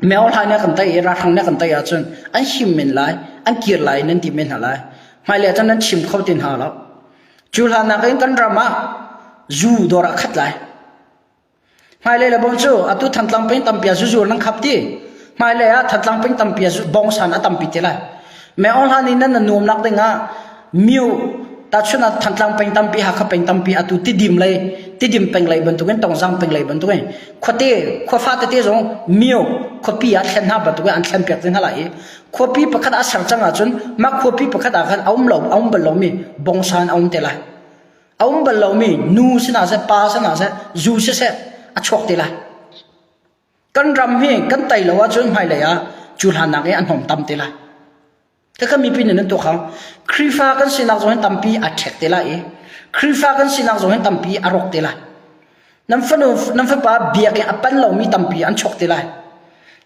Meo hla nih a kan tei i ralhrang nih a kan tei ahcun an him men lai, an kir lai nan ti men hna lai. Hmailei ah cun nan chim kho ti hna lo. Cu hlan nakin kan ram ah zu dawr ah khat lai. Hmailei le bong cu atu Thantlang peng tampi ah zuzu nan khap ti. Hmailei ah Thantlang peng tampi ah bongsan a tampi ti lai. Meo hlan in nan nuamnak ding ah Myo tahchun ah Thantlang peng tampi Hakha peng tampi atu Tidim lei Tidim peng lei bantukin Tongzang peng lei bantukin khuate khuafa tete zong myo khuapi ah thlen hna bantukin an thlen piak te hna lai i khuapi pakhat a ser cang ahcun mah khuapi pakhat ah khan a um lo a um bal lomi bongsan a um te lai a um bal lomi nu sinah seh pa sinah seh zu siseh a chuak te lai kan ram hi kan tei lo ahcun hmailei ah cu hlan nak i an hong tam te lai Kaka mipi nih nan tuak hau. Khrihfa kan sinak zong hin tampi a ṭhek te lai i Khrihfa kan sinak zong hin tampi a rawk te lai. Nan fanu nan fapa biakinn a pan lomi tampi an chuak te lai.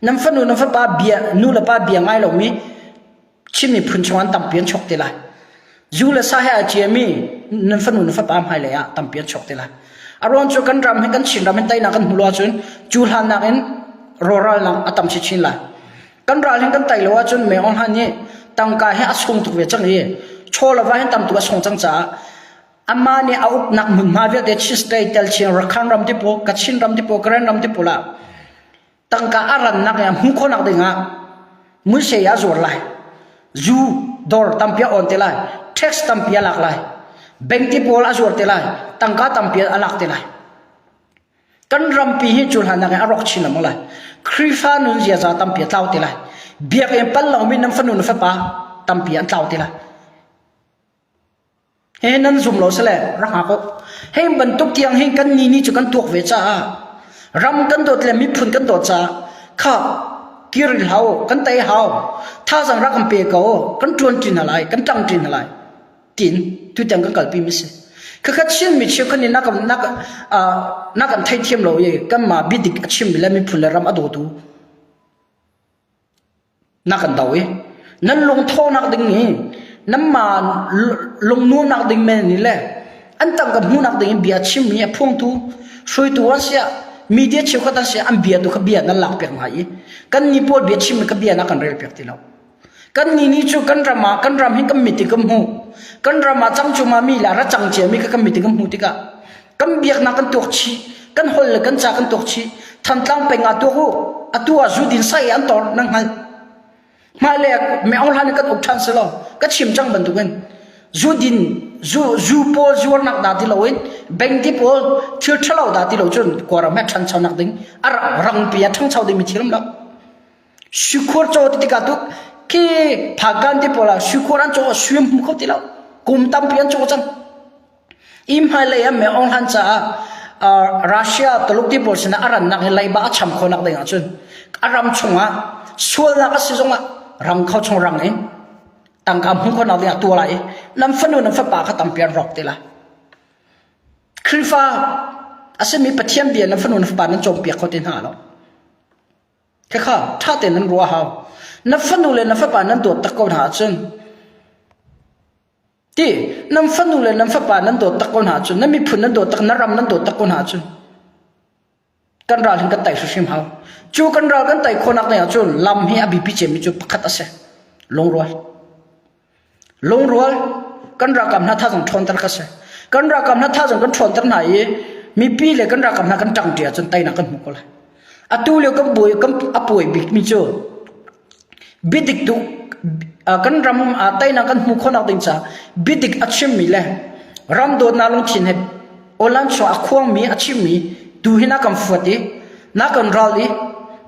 Nan fanu nan fapa bia nu le pa bia ngai lomi Chin miphun chung an tampi an chuak te lai. Zu le sa he a ciami nan fanu nan fapa hmailei ah tampi an chuak te lai. A ruang cu kan ram hi kan Chin ram hin teinak kan hmu lo ahcun cu hlan nakin rawhralnak a tam chinchin lai. Kan ral hin kan tai lo ahcun Meng Aung Hlaing nih tangka hi a sung tuk ve cang i chaw le va hin tam tuk a sung cang caah amah nih a uknak hmunhma vialte Chin State tel chin Rakhine ram ti pawl Kachin ram ti pawl Karen ram ti pawl ah tangka a rannak i a hmuh khawhnak ding ah Munsei a zuar lai zu dawr tampi a on te lai tax tampi a lak lai bank ti pawl a zuar te lai tangka tampi a lak te lai Kan rampi hi cu hlan nakin a rawk chin lengmang lai. Khrihfa nun ziaza tampi a tlau te lai. Biakinn pal lomi nan fanu na fapa tampi an tlau te lai. He nan zum lo sile rak hngak u. Hei bantuk tiang hin kan ni ni cu kan tuak ve caah ram kan dawt le miphun kan dawt caah kha kir hlau kan tei hau thazang rak kan pe ko kan ṭuan ṭi hna lai kan ṭang ṭi hna lai tin tutan kan kalpi mi si khakha Chin mi cheukhat nih na kan na na kan theithiam lo i kanmah biadik a chimmi le miphun le ram a dawtu na kan do i nan lungthawhnak ding hi nanmah lungnuamnak ding men ni le an tangka hmuhnak ding in bia chimmi a phungtu hruaitu an siah media cheukhat an siah an bia tu kha bia nan lak piak hna i kan ni pawl bia chimmi kha bia na kan rel piak ti lo Kan nih nih cu kan ram ah kan ram hi kan mit in kan hmuh. Kan ram ah cang cuma mi le ra cang cia mi kha kan mit in kan hmuh tikah kan biaknak kan tuak chih, kan holh le kan ca kan tuak chih. Thantlang peng ah tuak u, atu ah zu din sai an tor nan hngalh. Hmailei ah Meng Hlan in kan uk ṭhan selaw ka chim cang bantukin zu din zu zu pawl zuarnak dah ti loin bank ti pawl thil ṭhalo dah ti lo cun Kawlram he ṭhanchonak ding a rangpi a ṭhangcho dingmi thil um lo. Suikhur caw ti tikah tu khi phakan ti pawl ah suikhur an caw sui an hmu kho ti lo. Kum tampi an caw cang. I hmailei ah Meng Aung Hlaing caah Russia Tuluk ti pawl sinah a rannak hi leiba a cham khawhnak ding ahcun a ram chungah sualnak a si zongah ram kho chung rang in tangka hmuh khawhnak ding ah tuah lai i nan fanu nan fapa kha tampi an rawk te lai. Khrihfa a simi Pathian bia nan fanu nan fapa nan cawnpiak kho te hna lo. Khakha ṭha tein nan ruah hau. Na fanu le na fapa nan dawt tak ko hna ahcun ti nan fanu le nan fapa nan dawt tak ko hna ahcun na miphun nan dawt tak na ram nan dawt tak ko hna ahcun kan ral hin kan tai hrimhrim hau. Cu kan ral kan tai khawhnak ding ahcun lam hi a biapi cemmi cu pakhat a si. Lungrual. Lungrual kan ralkap hna thazang ṭhawnter kha si. Kan ralkap hna thazang kan ṭhawnter hna i mipi le kan ralkap hna kan ṭangṭi ahcun teinak kan hmu ko lai. Atu lio kan buai kan a puai bikmi cu biadik tu kan ram teinak kan hmuh khawhnak ding caah biadik a chimmi le ram dawtnak lungthin he online chung a khuangmi a chimmi tu hi na kan fuat i na kan ral i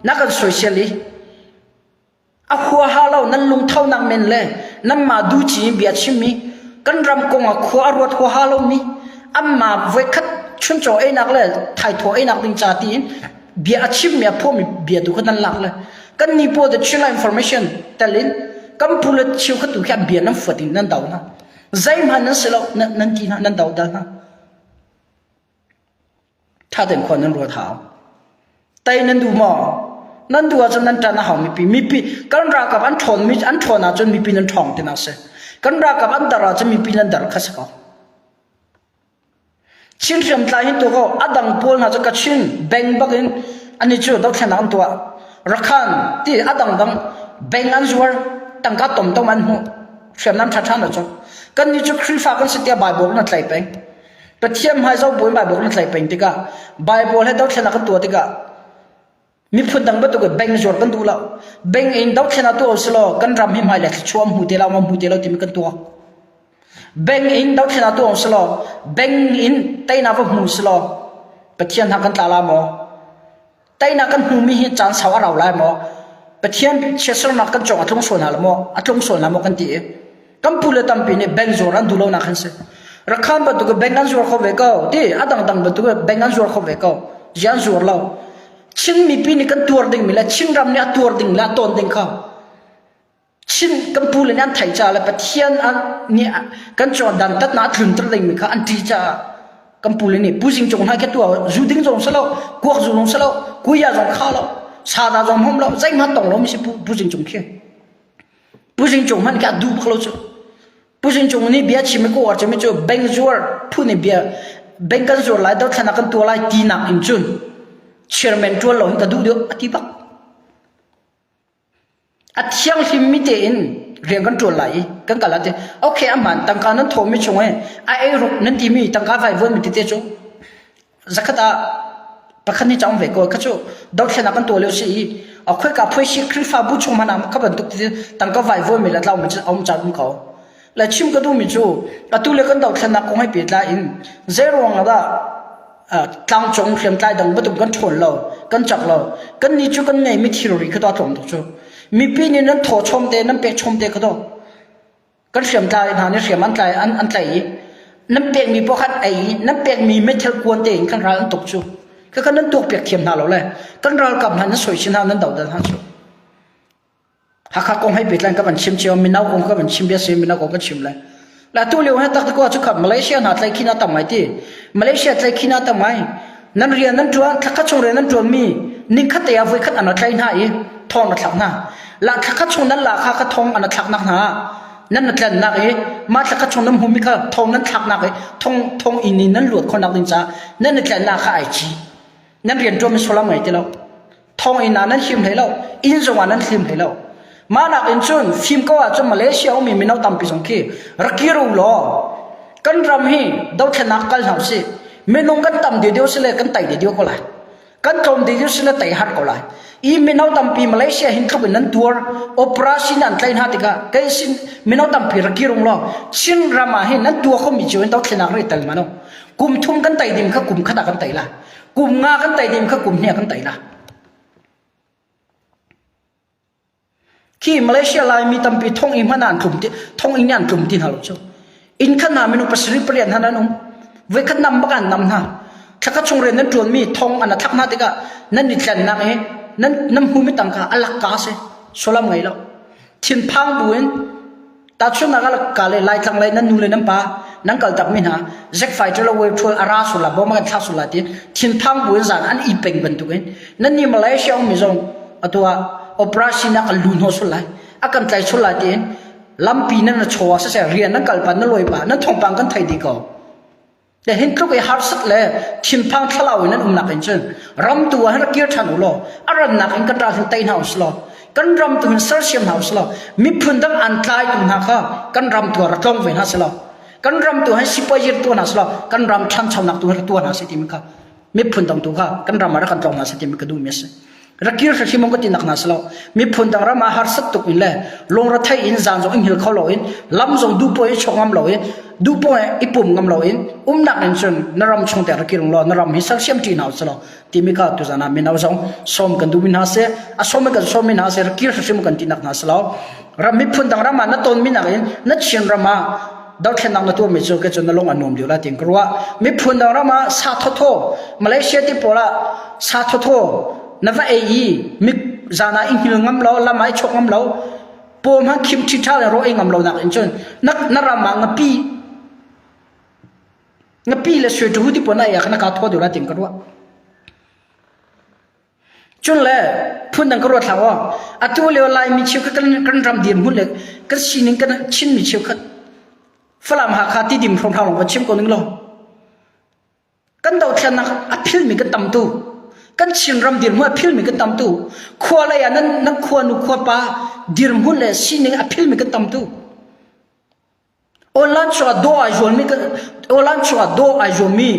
na kan soisel i A huaha lo nan lungthonak men le nanmah duci in bia chimmi kan ram kong ah khua a ruat huaha lomi anmah voikhat chuncaw einak le thaithawh einak ding ca tiin bia a chimmi a phuahmi bia tu kha nan lak le kan ni pawl the China information tel in kan pu le cheukhat tu khi an bia nan fuat in nan do hna zeihmanh nan si lo nan ti hna nan do dal hna Ṭha tein khua nan ruat hau. Tei nan duh maw? Nan duh ahcun nan ṭan a hau mipi. Mipi kan ralkap an ṭhawn mi an ṭhawn ahcun mipi nan ṭhawng ti nak si. Kan ralkap an dar ahcun mipi nan dar kha si ko. Chin hriamtlai hin tu ko a dang pawl hna cu Kachin beng bak in ani cu dothlennak an tuah. Rakhan ti a dangdang bank an zuar tangka tomtom an hmuh hriamnam ṭhaṭha na cawk. Kan nih cu Khrihfa kan si tiah Bible na tlai peng. Pathian hmai zoh buin Bible na tlai peng tikah Bible he dothlennak kan tuah tikah miphun dang bantuk in bank zuar kan duh lo. Bank in dothlennak tuah usih kan ram hi hmai le thluachuah hmu te lo ma hmu te lo timi kan tuak. Bank in dothlennak tuah usih law bank in teinak va hmu usih law Pathian hna kan tla la maw? Teinak kan hmumi hi caan sau a rau lai maw? Pathian chiatsernak kan cawng a tlung sual hna lo maw? A tlung sual hna maw kan ti i kan pu le tampi nih bank zuar an duh lonak an si. Rakhan bantuk in bank an zuar kho ve ko ti a dangdang bantuk in bank an zuar kho ve ko. Ziah an zuar lo. Chin mipi nih kan tuar dingmi le Chinram nih a tuar ding le a tawn ding kha Chin kan pu le nih an theih caah le Pathian nih kan cungah dantatnak a tlunter dingmi kha an ṭih caah kan pu le nih Pu Zing Cung hna khi tu ah zu ding zong si lo, kuak zu zong si lo, kuya zong kha lo, sada zong hmom lo, zeihmanh tong lo mi si Pu, Pu Zing Cung khi. Pu Zing Cung hmanh khi a duh bak lo cu. Pu Zing Cung nih bia chim i ka uar cemi cu bank zuar phu nih bia bank kan zuar lai dothlan ah kan tuah lai tinak in cun chairman ṭuan lo hin ka duh deuh a ti bak. A thianghlimmi tein rian kan ṭuan lai i kan kal ah ti okay a hmaan tangka nan thawhmi chung i a eiruk nan timi tangka vaivuanmi tete cu zakhat ah pakhat nih cang ve ko kha cu dothlennak kan tuah lio si i a khoika phuaisi Khrihfabu chung hmanh ah kha bantuk tete tangka vaivuanmi le tlaumi cu a um caan um ko. Le chim ka duhmi cu atu le kan dothlennak kong he pehtlai in zei ruang ah dah tlangcung hriamtlai dang bantuk kan ṭhawn lo kan cak lo kan nih cu kan ngeimi thilri kha to a tlawm tuk cu mipi nih nan thaw chom te nan pek chom te kha to kan hriamtlai hna nih hriam an tlai an an tlai i nan pekmi pakhat ei i nan pekmi meithal kuan te in kan ral an tuk cu khakha nan tuak piak thiam hna lo le kan ralkap hna nan soi sin hna nan dodal hna cu Hakha kong hei pehtlai ka van chim cio mino kong ka van chim bia si mino kong ka chim lai. La tu lio he tak ko chu kha Malaysia hna tlai khina tam ngai ti. Malaysia tlai khina tam ngai. Nan rian nan tuan thlakhat chung rian nan tuan mi ning khat te ah voi khat an tlai hna i thong na thlak hna. La thlakhat chung nan la kha kha thong an thlak nak hna. Nan na tlen nak i ma thlakhat chung nan hmu mi kha thong nan thlak nak i thong thong in in nan luat kho nak ding ca nan na tlen nak kha ai chi. Nan rian tuan mi solam ngai ti lo. Thonginn ah nan him hlei lo, inn zong ah nan him hlei lo. Mah nak in cun fim ko ahcun Malaysia ummi mino tampi zong khi rak kir u law kan ram hi dothlennak kal hna usih. Minung kan tam deuhdeuh si le kan tai deuhdeuh ko lai. Kan tlawm deuhdeuh si le tai har ko lai. I mino tampi Malaysia hin tluk in nan tuar operation an tlaih hna tikah kei sin mino tampi rak kir ung law Chin ram ah hin nan tuah khomi cio in dothlennak rak i tel mano. Kum thum kan tai ding kha kum khat ah kan tai lai. Kum nga kan tai ding kha kum hnih kan tai la. Khi Malaysia Laimi tampi thong i hman an tlum ti thong in an tlum ti hna lo cu. Inn khat hna minung pasarih pariat hna nan um. Voi khat nam bak an nam hna. Thlakhat chung rian nan ṭuan mi thong an thlak hna tikah nan i tlennak i nan nan hmumi tangka a lak ka si. Solam ngei lo. Thinphang buin Tahchunhnak ah ka le Laitlang lei nan nu le nan pa nan kal takmi hna Zack fighter le wave thul a ra sul la bom a kan thlak sul la ti thinphang buin zan an i peng bantukin nan nih Malaysia ummi zong atu ah operation ah kan lu hnawh sul lai a kan tlai sul lai tiin lampi nan na chaw ah siseh rian nan kal pa na lawi pa nan thawngpang kan thei dih ko. Le hin tluk i harsat le thinphang thlalau in an umnak in cun ram tu ah hin rak kir ṭhan u law a rannak in kan ral hin tei hna usih law kan ram tu hin sersiam hna usih law miphun dang an tlaitu hna kha kan ram tu ah rak tlong ve hna sih law kan ram tu hin sipuazi rak tuah hna sih law kan ram ṭhanchonak tu hin rak tuah hna sih timi kha miphun dang tu kha kan ram ah rak kan tlong hna sih timi ka duhmi a si. Rak kir hrimhrim ka ti nak hna si lo. Miphun dang ram ah harsat tuk in le lungrethei in zan zong i hngil kho lo in lam zong duh poh i chok ngam lo in duh poh i pum ngam lo in umnak in cun na ram chung te rak kir law na ram hi sersiam ṭi hna usih law timi kha tuzan ah mino zong sawm kan duh mi hna si a sawm in kan sawm mi hna si rak kir hrimhrim kan ti nak hna si lo. Ram miphun dang ram ah na ton mi nak in na Chin ram ah dothlennak na tuahmi cu ke cu na lung a nuam deuh la tiin ka ruah. Miphun dang ram ah sa thawthaw Malaysia ti pawl ah sa thawthaw na va ei i mi zan ah i hngil ngam lo lam ah i chok ngam lo paw hmanh khim ṭhiṭha le raw ei ngam lo nak in cun na na ram ah ngapi ngapi le sui ṭhu ti pawl na ei ah khan na ka thaw deuh la tiin ka ruah. Cun le phundang ka ruat hlah aw. Atu lio Laimi cheukhat kan, kan ram dirhmun le kan sining kan Chinmi cheukhat Falam Hakha Tidim hrawnghrang lawng kan chim ko ning law. Kan dothlennak a philmi kan tam tu. Kan Chinram dirhmun a philmi kan tam tu. Khua lei ah nan nan khua nu khua pa dirhmun le sining a philmi kan tam tu. Online chungah dawh ai zuammi kan online chungah dawh ai zuammi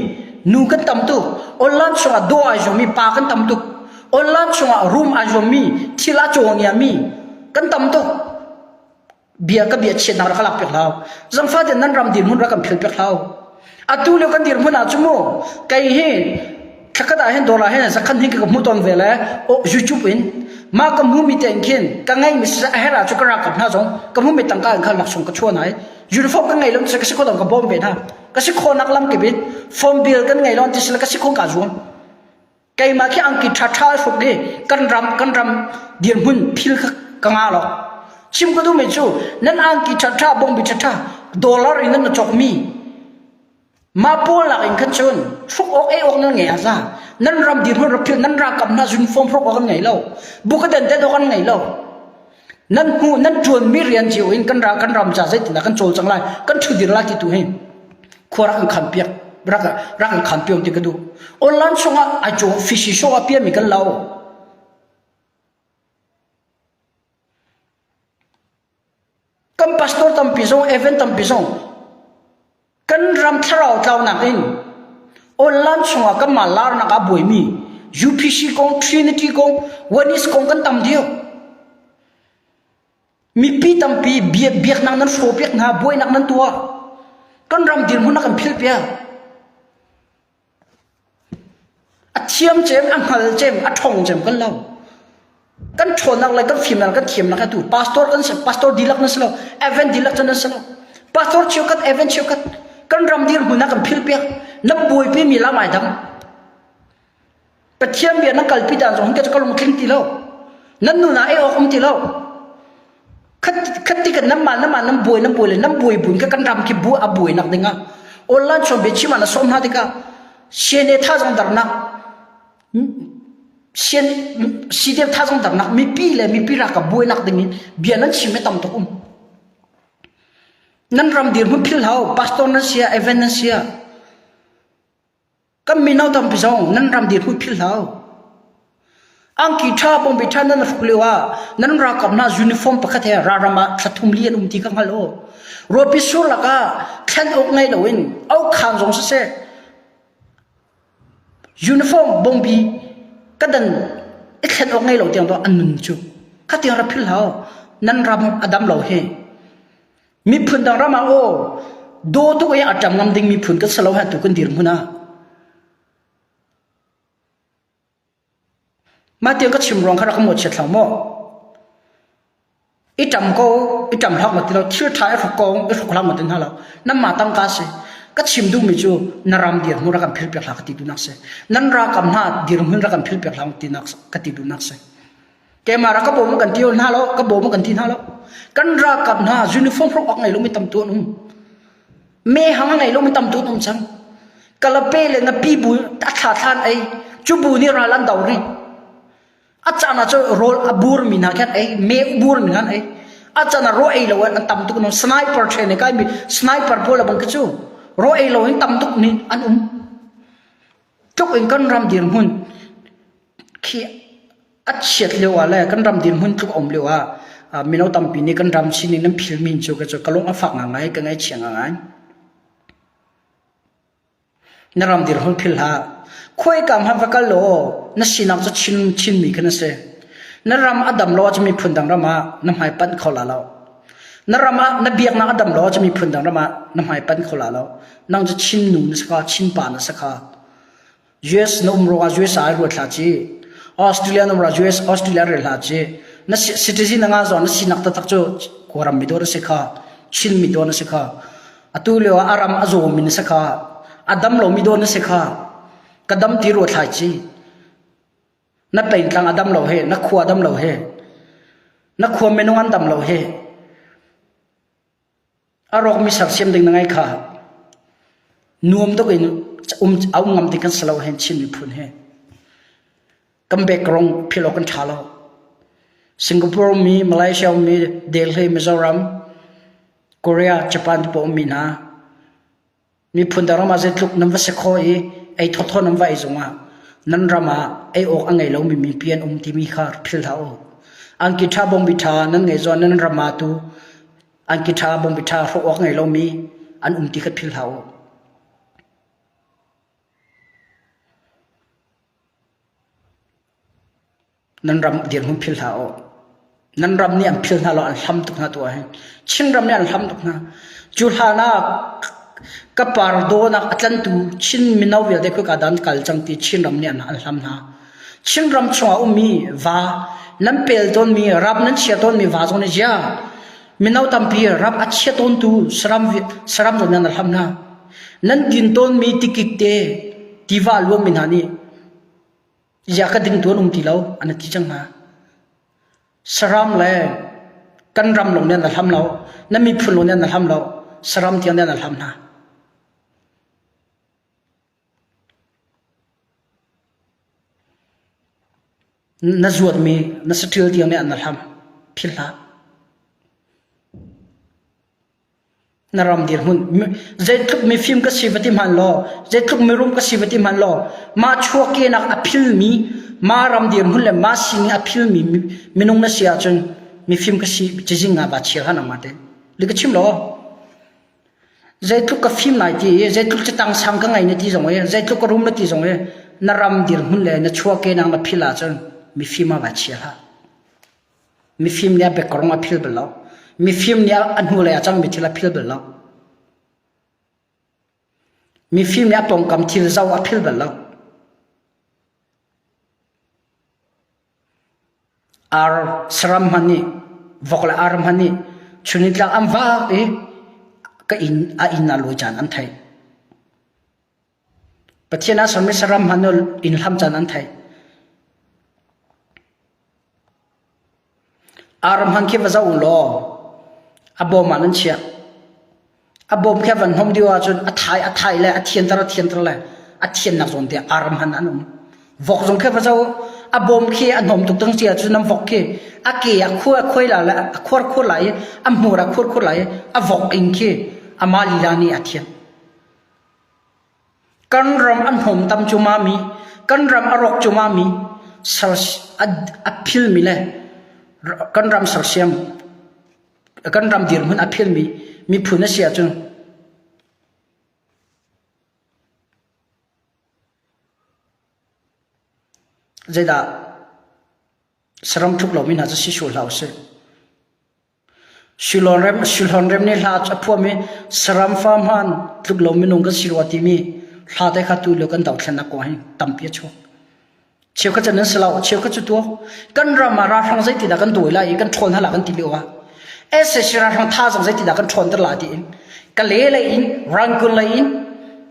nu kan tam tuk. Online chungah dawh ai zuammi pa kan tam tuk. Online chungah room ai zuammi thil a cawngiami kan tam tuk. Bia ka bia chiatnak rak ka lak piak hlah. Zangfah tein nan ram dirhmun rak kan phil piak hlah. Atu lio kan dirhmun ah cu mu kei hi thlakhat ah hin dollar hin zakhan hin ka hmu tawn ve le YouTube in mah ka hmu mi tein khin ka ngei mi a herh ah cu ka ralkap hna zong ka hmu mi tangka in khan laksawng ka chuan ai uniform ka ngei lo ka si kho ka bawm ve hna ka si khawnak lam kip in phone bill kan ngei lo ti sila ka si kho ka zuam keimah khi angki ṭha ṭha hruk i kan ram kan ram dirhmun phil kha ka nga lo chim ka duhmi cu nan angki ṭha ṭha bawngbi ṭha ṭha dollar in nan cawk mi mah pawl lak in khan cun hruk awk ei awk nan ngei a za nan ram dirhmun rak phil nan ralkap hna uniform hruk awk an ngei lo bukadan den awk an ngei lo nan hmu nan ṭuan mi rian cio in kan ra kan ram ca zeitindah kan cawl cang lai kan ṭhudir lai ti tu hi khua rak kan khan piak rak rak kan khan piak ti ka duh online chungah ai cu fishy show a piami kan lo kan pastor tampi zong event tampi zong kan ram thlarau tlaunak in online chungah kanmah larnak ah buaimi UPC kong Trinity kong Oneness kong kan tam dio mipi tampi biaknak nan hrawpiak hna buainak nan tuah kan ram dirhmun a kan philpiak a thiam cem a hngal cem a ṭhong cem kan lo kan ṭhawnnak le kan fimnak kan thiamnak atu pastor kan si pastor dihlak nan si lo event dihlak cu nan si lo pastor cheukhat event cheukhat kan ram dirhmun a kan philpiak nan buaipi mi lam ai dang Pathian bia nan kalpi dan zong hin ka lungtling ti lo. Nan nun ah ei awk um ti lo. Khat khat ti kan nan mah nan mah nan buai nan buai le nan buai buin ka kan ram khi bu a buai nak ding ah online chon bia chim ah na sawm hna tikah CNA thazang darnak CN CDF thazang darnak mipi le mipi ralkap buai nak ding in bia nan chim me tam tuk um. Nan ram dirhmun phil hau pastor nan sia event nan sia Kan mino tampi zong nan ram dirhmun philh hlah u. Angki ṭha bawmbi ṭha nan hruk lio ah nan ralkap hna uniform pakhat he ralram ah thla thum li an um ti kha hngal u. Ruahpi sur lakah thlen awk ngei loin aukhaan zong siseh uniform bawmbi ka dan i thlen awk ngei lo tiang an nun cu kha tiang rak philh hlah u. Nan ram a dam lo hi. Miphun dang ram ah aw daw tuk i a ṭam ngam ding miphun kan si lo ha tu kan dirhmun ah. Mah tiang ka chim ruang kha rak ka mawhchiat hlah maw? I ṭam ko, i ṭam hlak ma ti lo, thil ṭha i hruk ko, i hruk hlah ma ti hna lo. Nanmah tangka si. Ka chim duhmi cu na ram dirhmun rak kan phil piak hlah ka ti duhnak si. Nan ralkap hna dirhmun rak kan phil piak hlah tinak ka ti duhnak si. Keimah rak ka bawm kan ti hna lo, ka bawm kan ti hna lo. Kan ralkap hna uniform hruk awk ngei lomi tam tu an um. Me hang a ngei lomi tam tu an um cang. Kalape le ngapi bu a thla thlan ei. Cu bu nih ral an do rih. A caan ah cu rawl a bur mi hna khan ei, me bur mi hna ei. A caan ah raw ei lo an tam tuk no. Sniper train kai mi sniper pawl bang khi cu raw ei lo in tam tuk ni an um. Tluk in kan ram dirhmun khi a chiat lio ah le kan ram dirhmun tluk a um lio ah mino tampi nih kan ram sining nan philmi cu ka cu ka lung a fak ngangai ka ngaihchia ngangai. Na ram dirhmun phil hlah. Khuaika hmanh va kal law na sinak cu Chin Chinmi kha na si. Na ram a dam lo ahcun miphun dang ram ah na hmai panh kho la lo. Na ram ah na biaknak a dam lo ahcun miphun dang ram ah na hmai panh kho la lo. Nang cu Chin nu na si kha, Chin pa na si kha. US na um ruangah US ah ai ruat hlah ci. Australia na um ruangah US Australia rel hlah ci. Na citizen na ngah zong na sinak taktak cu Kawlram mi dawr na si kha, Chin mi dawr na si kha. Atu lio ah a ram a zawmi na si kha, a dam lomi dawr na si kha. Ka dam ti ruat thlai ci. Na pengtlang a dam lo he, na khua dam lo he, na khua minung an dam lo he. A rawkmi sersiam ding na ngai kha nuam tuk in um a um ngam ding kan si lo hen Chin miphun he. Kan background phil awk kan ṭha lo. Singapore mi, Malaysia mi, Delhi, Mizoram, Korea, Japan te pawl ummi hna miphun dang ram ah zeitluk nan va si khawh i ei thawthaw nan va ei zongah. Nan ram ah ei awk a ngei lomi mipi an um timi kha philh hlah u. Angki ṭha bawngbi ṭha nan ngei zawn nan ram ah tu angki ṭha bawngbi ṭha hrawh awk ngei lomi an um ti kha philh hlah u. Nan ram dirhmun philh hlah u. Nan ram nih an philh hna lo, an hlam tuk hna tu ahhin. Chinram nih an hlam tuk hna. Cu hlan ah ka par dawnak a tlantu Chin mino vialte khua dan kal cang ti Chinram nih an hlam hna. Chinram chungah ummi va nan pel tawnmi rap nan chia tawnmi va zong nih zia mino tampi rap a chia tawntu saram saram zong nih an hlam hna. Nan din tawnmi tikik te tiva luangmi hna nih Ziah ka ding tu an um ti lo an ti cang hna. Saram le kan ram lawng nih an hlam lo, na miphun lawng nih an hlam lo, saram tiang nih an hlam hna. Na zuatmi na saṭil tiang nih an hlam. Philh hlah. Na ram dirhmun zeitluk mifim ka si va ti hmanh law zeitluk mirum ka si va ti hmanh law mah chuahkehnak a philmi mah ram dirhmun le mah sining a philmi minung na si ahcun mifim ka si cizing nga ba chia hlah nangmah te li ka chim law zeitluk ka fim lai ti i zeitluk catang sang ka ngei na ti zong i zeitluk ka rum na ti zong i na ram dirhmun le na chuahkehnak na phil ahcun mifim ah va chia hlah Mifim nih a biakrong a phil bal lo. Mifim nih a hnulei a cangmi thil a phil bal lo. Mifim nih a pawngkam thil zoh a phil bal lo. Ar saram hmanh nih vok le ar hmanh nih chunitlak an vak i ka inn a inn ah lawi caan an theih. Pathian a sermi saram hmanh inn hlam caan an theih. Ar hmanh khi va zoh u law a bawm ah nan chiah. A bawm khi a van hnawm dih ahcun a thai a thai le a thianter a thianter le a thiannak zawn te ar hmanh an um. Vok zong khi va zoh a bawm khi a hnawm tuk tang si ahcun nan vok khi a ke a khuar a khuai la le a khuar khuar lai i a hmur a khuar khuar lai i a vok ing khi amah lila nih a thian. Kan ram a hnawmtam cumami, kan ram a rawk cumami, a philmi le kan ram sersiam, kan ram dirhmun a philmi miphun a si ahcun zeidah saram tluk lomi hna cu si sual hlah usih. Sulhlawn rem nih hla a phuahmi saram fa hmaan tluk lo minung kan si rua timi hla te kha tu lio kan dothlennak kong hi tampi a chuak. Cheukhat cu nan si lo, cheukhat cu tuak. Kan ram ah ralhrang zeitidah kan dawi lai i kan ṭhawn hna la kan ti lio ah SAC ralhrang tha zong zeitidah kan ṭhawnter la tiin Kale lei in, Rangoon lei in,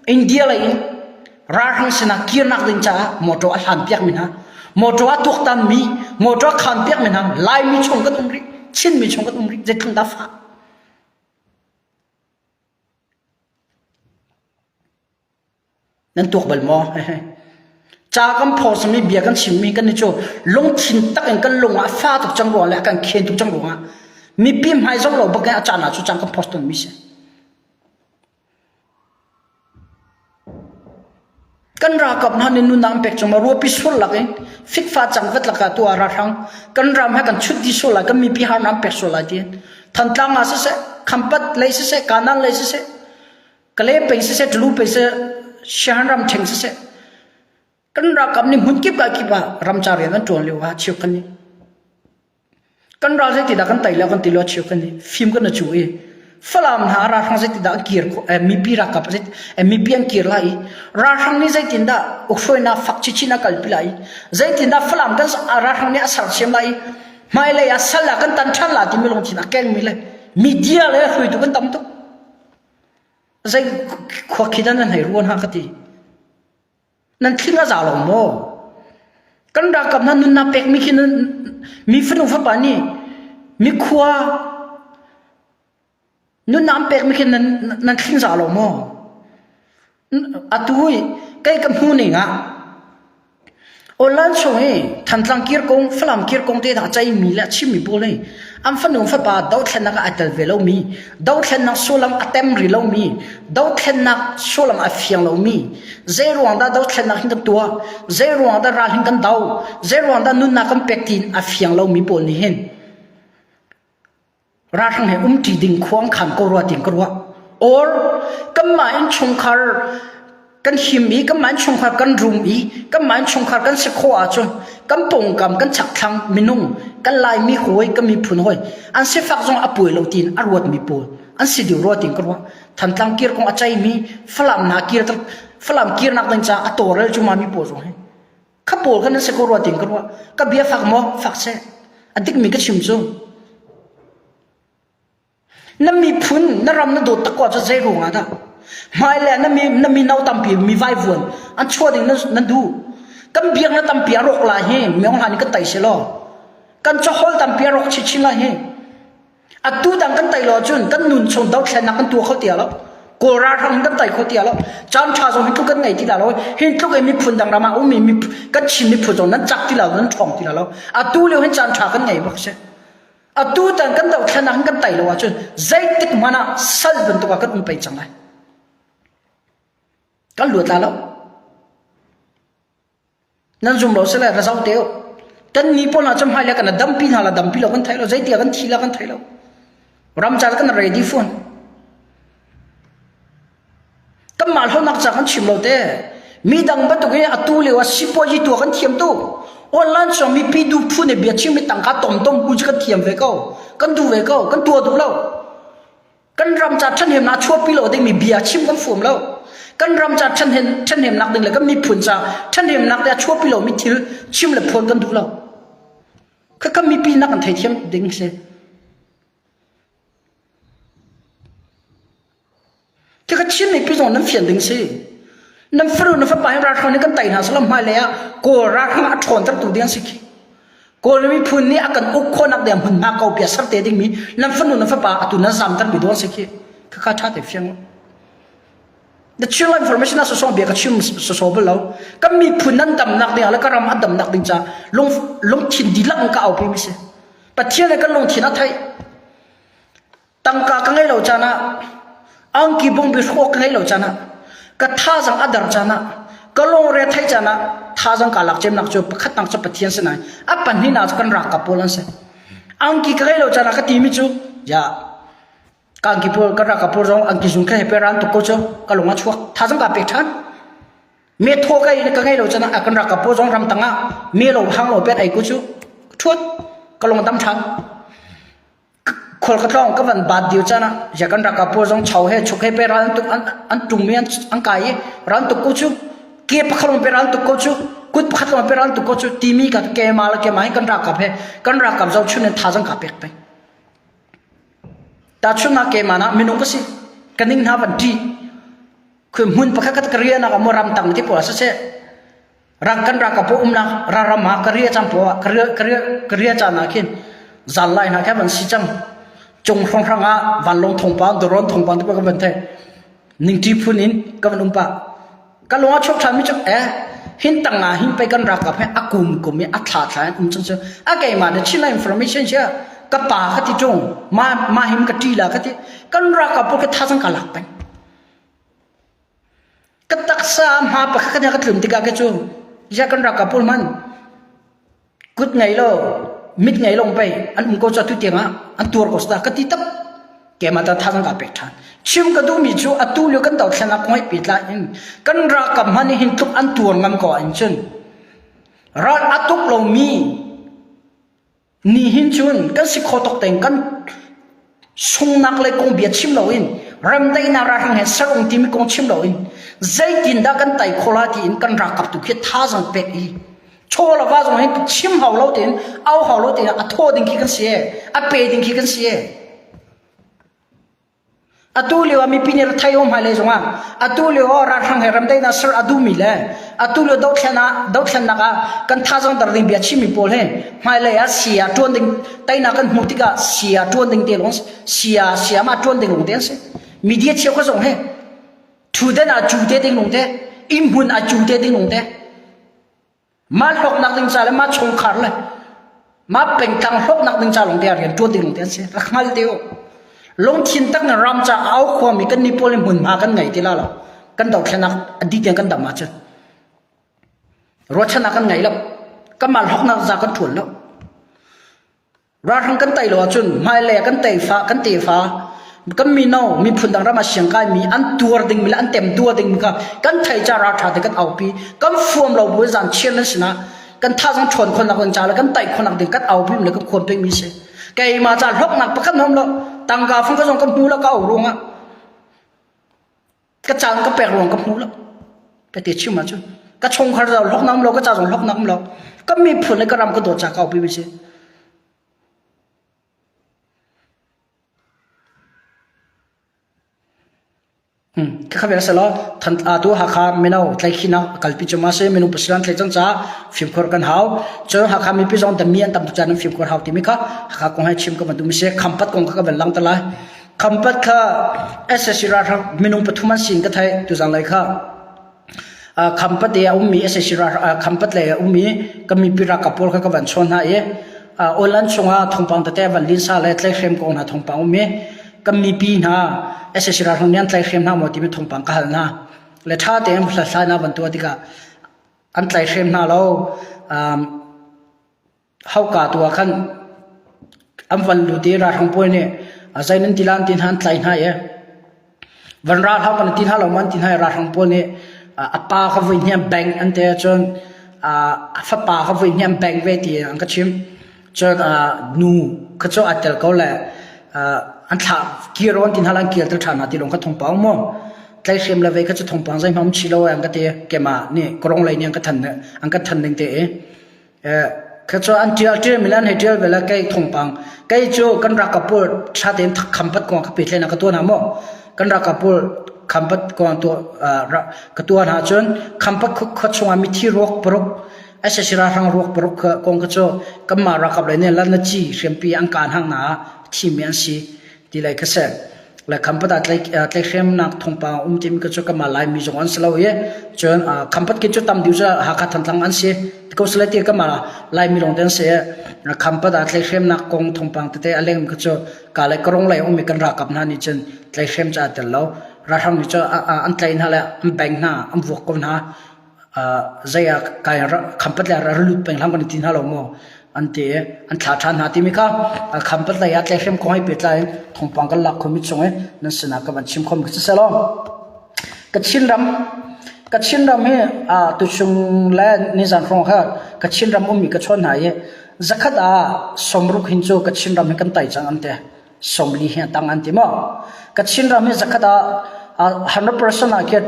India lei in Ralhrang sinah kirnak ding caah motor a hlan piakmi hna, motor a tuaktanmi, motor a khaan piakmi hna Laimi chung kan um rih, Chinmi chung kan um rih, zeitluk dah fah. Nan tuak bal maw? Ca kan phawsami bia kan chimmi kan ni cu lungthin tak in kan lung ah fa tuk cang ruang le a kan khen tuk cang ruangah mipi hmai zong lo bak in a caan ah cu cang kan post tawnmi si. Kan ralkap hna nih nunnak an pek cungah ruapi sur lak in fikfa cangvat lakah tu ah ralhrang kan ram he kan chut dih sual lai kan mipi harnak an pek sual lai tiin Thantlang ah siseh Khampat lei siseh Kanan lei siseh Kale peng siseh Tulu peng siseh Siahan ram ṭheng siseh kan ralkap nih hmun kip ah kip ah ramcar rian an ṭuan lio ah cheukhat nih Kan ral zeitidah kan tei lo kan ti lo cheu kan i fim kan cu i Falam hna ralhrang zeitidah an kir khawh eh, mipi ralkap zeit eh, mipi an kir lai i ralhrang nih zeitindah ukhruainak fak chinchin a kalpi lai i zeitindah Falam kan ralhrang nih a sersiam lai i hmailei ah sal ah kan tan ṭhan la timi lungthin a kengmi le media le hruaitu kan tam tuk zei khua khi dah nan hei ruan ha ka ti Nan thling a za lo maw? Kan ralkap hna nunnak pekmi khi nan mi fanu fapa nih mikhua nunnak an pekmi khi nan nan thling za lo maw? Atu i kei ka hmu ning ah Online chung i Thantlang kir kong, Falam kir kong te hna ceihmi le a chimmi pawl hi an fanu fapa dothlennak ah ai tel ve lomi, dothlennak sullam a tem rih lomi, dothlennak sullam a fiang lomi, zei ruang dah dothlennak hin kan tuah, zei ruang dah ral hin kan do, zei ruang dah nunnak kan pek tiin a fiang lomi pawl nih hin Ralhrang he umṭi ding khuang khan ko rua tiin ka ruah. Or kanmah innchungkhar kan him i kanmah innchungkhar kan rum i kanmah innchungkhar kan si khawh ahcun kan pawngkam kan chakthlang minung kan Laimi hawi kan miphun hawi an sifak zong a puai lo tiin a ruatmi pawl an si deuh rua tiin ka ruah. Thantlang kir kong a ceimi Falam hna kir Falam kirnak ding caah a tawlrel cu mi pawl zong hi Kha pawl kha nan si ko rua tiin ka ruah. Ka bia fak maw? Fak seh. A dikmi ka chim cu. Na miphun, na ram na dawt tak ko ahcun zei ruang ah dah? Hmailei ah na mi, na mino tampi mi vaivuan an chuah ding nan, nan duh. Kan biaknak tampi a rawk lai hi Myong Hlan in kan tai si law. Kan caholh tampi a rawk chinchin lai hi. Atu dang kan tai lo ahcun kan nun chung dothlennak kan tuah kho ti lo. Kawl ralhrang kan tai kho ti lo. Caan ṭha zong hi tluk kan ngei ti lo. Hin tluk in miphun dang ram ah ummi kan Chin miphun zong nan cak ti lo, nan ṭhawng ti lo. Atu lio hin caan ṭha kan ngei bak si. Atu tan kan dothlennak hin kan tai lo ahcun zeitik hmanh ah sal bantuk ah kan um pei cang lai. Kan luat la lo. Nan zum lo sile ra zoh te u. Kan ni pawl hna cu hmailei kan dampi hna la dampi lo kan thei lo zeitia kan thi la kan thei lo. Ram ca kan ready phone. Kanmah hlonak ca kan chim lo te. Mi dang bantuk in atu lio ah sipuazi tua kan thiam tu. Online song mipi du phu ne bia chim mi tangka tom tom ku kan thiam ve ko. Kan du ve ko. Kan tua duh lo. Kan ram ca ṭhahnemnak chuahpi lo dingmi bia chim kan fuam lo. Kan ram ca ṭhahnemnak ding le kan miphun ca ṭhahnemnak ding a chuahpi lomi thil chim le phuan kan duh lo. Khakha mipi nak kan theithiam ding si. Khakha Chin mipi zong nan fian ding si. Nan fanu na fapa hi ralhrang nih kan tai hna salam hmailei ah Kawl ralhrang a ṭhawntertu ding an si khi. Kawl miphun nih a kan uk khawhnak ding hmunhma ko pia ser te dingmi nan fanu nan fapa atu nan zamter mi dawn si khi. Khakha ṭha te fiang. The Chin information a sosong bia ka chim soso bal lo. Kan miphun nan damnak ding ah le ka ram a damnak ding ca lung lungthin dihlak in ka aupi mi si. Pathian le kan lungthin a theih. Tangka ka ngei lo caan ah angki bungbi hrawk ka ngei lo caan ah ka thazang a dar caan ah ka lungre theih caan ah thazang ka lak cemnak cu pakhatnak cu Pathian si nain a pahnihnak cu kan ralkap pawl an si. Angki ka ngei lo caan ah ka timi cu ya ka angki pawl ka ralkap pawl zong angki zung kha he pe ran tuk ko cu ka lung a chuak thazang ka pek ṭhan. Me thaw ka ka ngei lo caan ah kan ralkap pawl zong ramtang ah me lo hang lo pet ai ko cu ṭhuat ka lung a dam ṭhan. Khual ka tlawng ka van baat dih caan ah ya kan ralkap pawl zong chau he chuk he pe ral an tuk an an ṭung mi an an kai i ral tuk ko cu ke pakhat lawng pe ral tuk ko cu kut pakhat lawng pe ral tuk ko cu timi ka ke ma le ke ma hi kan ralkap he kan ralkap zohchun in thazang ka pek peng. Tahchunhnak ke ma na minung ka si ka ning hna van ṭi khui hmun pakhat khat ka rian ah maw ramtang ti pawl siseh Rak kan ralkap pawl umnak ralram ah ka ria cang pawl ah ka ria ka ria ka ria caan ah khin zal lai hna kha van si cang. Cung hrawnghrang ah vanlawng thawngpang drone thawngpang te ka van theih. Ningṭi phun in ka van um pah. Ka lung a chuak ṭhan mi cu eh hin tang ah hin pei kan ralkap he a kum kum i a thla thla in um cang cu. A keimah na Chin information sia ka pa ka ti ṭung ma ma him ka ṭi la ka ti kan ralkap pawl ka thazang ka lak peng. Ka taksa hma pakhat ka tlun tikah ke cu ya kan ralkap pawl hman kut ngei lo mit ngei lo pei an um ko ca tu tiang ah an tuar ko sa ka ti tak keimah ta thazang ka pek than chim ka duhmi cu atu lio kan dothlennak kong he pehtlai in kan ralkap hman hin tluk an tuar ngam ko in cun ral a tuk lomi Nihin cun kan si kho tuk teng kan sungnak le kong bia chim loin remdaihnak ralhrang he serung timi kong chim loin zeitindah kan tai kho la tiin kan ralkap tu khi thazang pek i chaw le va zong hin chim hau lo tein au hau lo tein a thaw ding khi kan si e a pe ding khi kan si e Atu lio ah mipi nih rathai um hmailei zongah atu lio ah ralhrang he ramdaihnak ser a duhmi le atu lio dothlennak dothlennak ah kan thazang dar ding bia chimmi pawl he hmailei ah sia ṭuan ding teinak kan hmuh tikah sia ṭuan ding te lawng sia sia ma ṭuan ding lawng te an si. Media cheukhat zong he ṭhuden ah cu te ding lawng te inn hmun ah cu te ding lawng te. Mah hlawknak ding ca le mah chungkhar le mah pengtlang hlawknak ding ca lawng te ah rian ṭuan ding lawng te an si. Rak hngal te u. Lungthin tak in ram ca au khuami kan ni pawl in hmunhma kan ngei ti la lo. Kan dothlenak a dih tiang kan dam ahcun. Ruahchannak kan ngei lo. Kanmah hlawknak za kan ṭuan lo. Ralhrang kan tei lo ahcun hmailei ah kan teifa kan tefa kan mino miphun dang ram ah siangkaimi an tuar dingmi le an temtuar dingmi kha kan thei ca ralṭha te kan aupi kan fuam lo bu zan chian nan sinah kan thazang ṭhawn khawhnak ding ca le kan taih khawhnak ding kan aupi le kan khuam pengmi si keimah ca hlawknak pakhat hom lo tangka fung ka zong ka hmu lo ka au ruangah Ka caan ka pek ruang ka hmu lo. Ka ti chim ahcun ka chungkhar zong hlok nam lo ka ca zong hlok nam lo ka miphun le ka ram ka dawt ca kau pi mi si. Ka kha selo than tu Hakha mino tlaikhinak kalpi cu ma se mino pasilan thlai cang ca fimkhur kan hau cun Hakha mipi zong dami an tam tu caan fimkhur hau timi kha Hakha kong he chim ka van duh mi se khampat kong kha ka van lang ta lai Khampat kha SSC ralhrang minung pathum an sin ka theih tuzang lei kha. Khampat i a ummi SSC ralhrang Khampat lei a ummi kan mipi ralkap pawl kha ka van chawn hna i online chungah thawngpang tete van linsa le tlaihhrem kong hna thawngpang um i kan mipi hna SSC ralhrang nih an tlaihhrem hna maw timi thawngpang ka hal hna. Le ṭha tein hlathlainak van tuah tikah an tlaihhrem hna lo. Hauka tu ah khan an van lut i ralhrang pawl nih zei nan ti la an ti hna an tlai hna i van ral hau kan ti hna lo ma an ti hna i ralhrang pawl nih a pa kha voi hnih an bengh an ti cun a fapa kha voi hnih an bengh ve ti an ka chimh. Cun nu kha cu aa tel ko le an thlah kir an ti hna la an kirter ṭhan hna ti lawng kha thawngpang maw tlaihhrem le vei kha cu thawngpang zeihmanh um chih lo an ka ti keimah nih ka rong lei nih an ka than an ka than ning te i Kha cu an ṭial ṭialmi le an hei ṭial ve le kei thawngpang kei cu kan ralkap pawl ṭha tein khampat kong ka pehtlaih ka tuah hna maw? Kan ralkap pawl khampat kong tuah ka tuah hna cun khampat khua chungah mithi ruak paruk sac ralhrang ruak paruk kong kha cu kanmah ralkap lei nih lanaci hriampi an kaan hang hna ah a thimi an si ti lei kha si. Le Khampat ah tlaihhremnak thawngpang um timi ka cu kanmah Laimi zong an si lo i cun Khampat khi cu tam deuh cu Hakha Thantlang an si. Ko sile ti kanmah Laimi lawng te an si. Khampat ah tlaihhremnak kong thawngpang tete a leng kha cu ka le karong lei ummi kan ralkap hna nih cun tlaihhrem cu aa tel lo. Ralhrang nih cu an tlaih hna le an beng hna, an vuak ko hna. Zei ah kai khampat le ra lut peng hlang kan i ti hna lo maw an ti i an thla ṭhan hna timi kha khampat lei ah tlaihhrem kong he pehtlai in thawngpang kan lak khomi chung i nan sinah ka van chim khomi khi si law Kachin ram Kachin ram hi tuchung le nizan hrawng kha Kachin ram ummi ka chawn hna i zakhat ah sawmruk hin cu Kachin ram hi kan tai cang an ti. 40 hi a tang an ti maw? Kachin ram hi zakhat ah 100% ah khi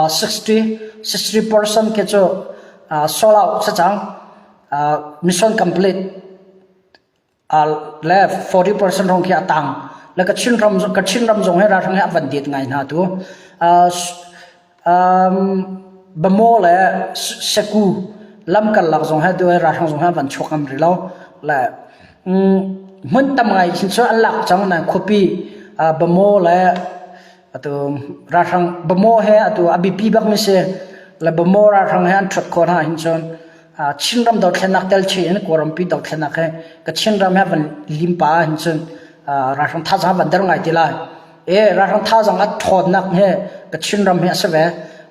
60 60% khi cu sold out si cang. Mission complete le 40% rong khi a tang. Le Kachin ram Kachin ram zong hi ralhrang hi a van det ngai hna tu. Bamaw le Seku lamkarlak zong he tu ralhrang zong he van chuak ngam rih lo. Le hmun tam ngai khin cu an lak cang nain khuapi Bamaw le atu ralhrang Bamaw he atu a biapi bak mi si. Le Bamaw ralhrang he an ṭhuat khawh hna hin cun Chinram dothlennak tel chin in Kawlrampi dothlennak he Kachin ram he van limpa hin cun ralhrang thazaang van der ngai ti lai. E ralhrang thazaang a ṭhawnnak he Kachin ram hi a si ve.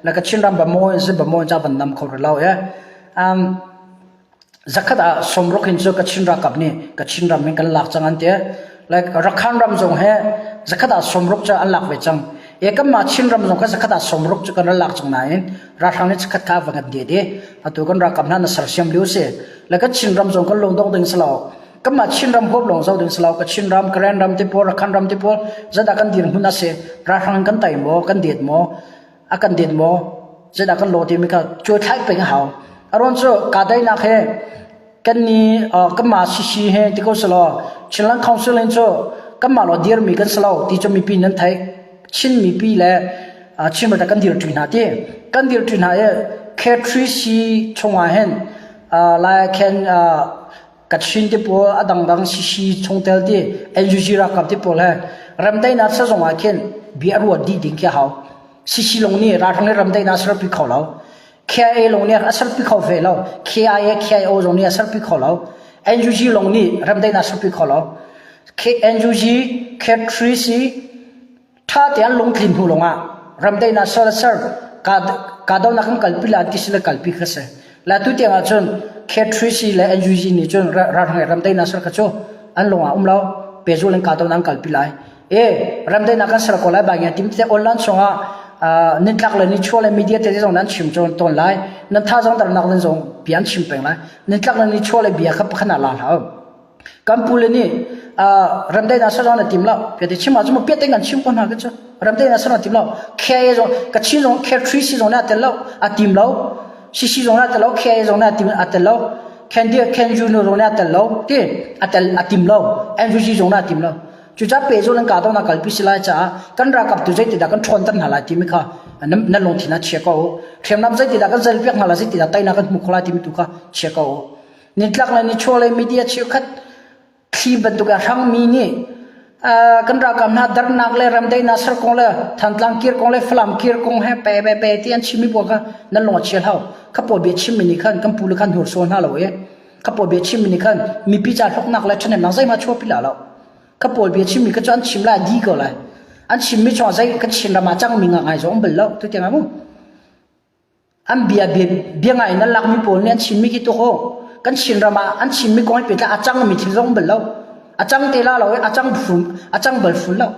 Le Kachin ram Bamaw in si Bamaw in ca van nam kho rih lo e. Um, zakhat ah sawmruk hin cu Kachin ralkap nih Kachin ram hin kan lak cang an ti. Like Rakhan ram zong he zakhat ah sawmruk cu an lak ve cang. E kanmah Chin ram zong kha zakhat ah sawmruk cu kan rak lak cang nain ralhrang nih chikkhat kha va kan det i atu kan ralkap hna na sersiam lio si. Le kan Chin ram zong kan lungdong ding si lo. Kanmah Chin ram huap lawng zoh ding si lo. Kachin ram, Karen ram te pawl, Rakhan ram te pawl zeidah kan dirhmun a si. Ralhrang kan tai maw, kan det maw, a kan det maw, zeidah kan law timi kha cuai peng a hau. Aruang cu kahdaihnak he kan ni kanmah sisi he ti ko selaw Chinland Council in cu kanmah law dirmi kan si lo ti cu mipi nan theih. Chin mipi le Chin ramah kan dirṭi hna ti. Kan dirṭi hna i K3C chungah hin lai khen Kachin te pawl a dangdang sisi chungtel ti NUG ralkap te pawl he remdaihnak sazong ah khin bia ruat dih ding khi hau. Sisi lawng nih ralhrang le remdaihnak serpi kho lo. KIA lawng nih a serpi kho ve lo. KIA, KIO zong nih a serpi kho lo. NUG lawng nih remdaihnak a serpi kho lo. NUG, K3C, ṭha te an lungtlin hnu lawngah ramdaihnak ser ser kahdohnak kan kalpi la ti si le kalpi kha si. La tu tiang ahcun K3C le NUG nih cun ralhrang ramdaihnak ser kha cu an lung ah um lo. Pehzul in kahdohnak an kalpi lai. E ramdaihnak kan ser ko lai ba ngia tim te online chungah nitlak le nichuah le media te zong nan chim tawn lai. Nan thazaang darnak nan zong bia an chim peng lai. Nitlak le nichuah le bia kha pakhat ah la hlah. Kan pule nih remdaihnak ser zong na tim lo. Piate chim ahcun piate kan chim ko hna ka cu. Remdaihnak ser na tim lo. KIA zong Kachin zong K3C zong nih a tel lo, a tim lo. CC zong nih a tel lo, KIA zong nih a tim a tel lo. Kendia Kenju nu zong nih a tel lo. Ti a tel a tim lo. NUG zong nih a tim lo. Cucaah pehzul an kahdohnak kalpi si lai caah kan ralkap tu zeitidah kan ṭhawnter hna lai timi kha nan lungthin ah chia ko u. Hriamnam zeitidah kan zalpiak hna lai, zeitidah teinak kan hmuh khawh lai timi tu kha chia ko u. Nitlak le nichuahlei media cheukhat thli bantuk a hrangmi nih kan ralkap hna darnak le ramdaihnak ser kong le Thantlang kir kong le Falam kir kong he pe pe pe ti an chimmi pawl kha nan lung a chia hau. Kha pawl bia chimmi nih khan kan pu le khan hnursual hna lo i kha pawl bia chimmi nih khan mipi ca hlawknak le ṭhahnemnak zeihmanh chuahpi la lo. Kha pawl bia chimmi kha cu an chim lai di ko lai. An chimmi chungah zei kan Chin ram ah cangmi ngai zong bal lo tu tiang mu. An bia bia ngai in an lakmi pawl nih an chimmi khi tuk aw. Kan Chinram ah an chimmi kong he pehtlai a cangmi thil zong bal lo. A cang te la lo i a cang fun a cang bal fun lo.